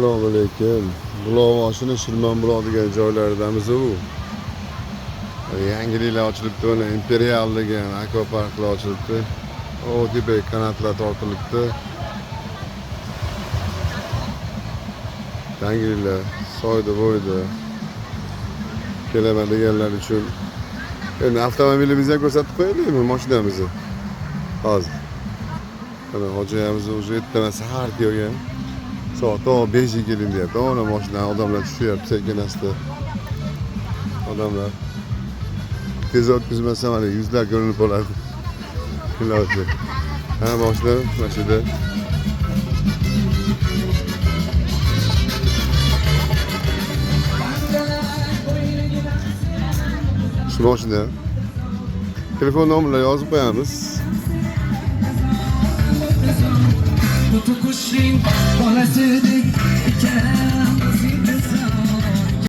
Assalomu alaykum. Buloqboshini Shirmonbuloq degan joylaridamiz u. Yangiliklar ochilibdi, mana Imperial degan akvaparklar ochilibdi. O tepaga kanatlar tortilibdi. Yangiliklar soyda bo'yda kelaman deganlar uchun. Endi avtomobilimizni ham ko'rsatib qo'yaylikmi, mashinamizni? Hozir. Mana hojayamiz уже ertaman sahar kelgan. Soat 5ga keling deyapti. Ana mashinadan odamlar tushyapti sekin asta. Odamlar tez o'tkazmasa mana yuzlar ko'rinib qoladi. Iloji. Ha, mashina mana shu yerda. Shu mashina. Telefon nomerlar yozib qo'yamiz. To'tiqushning bolasidek.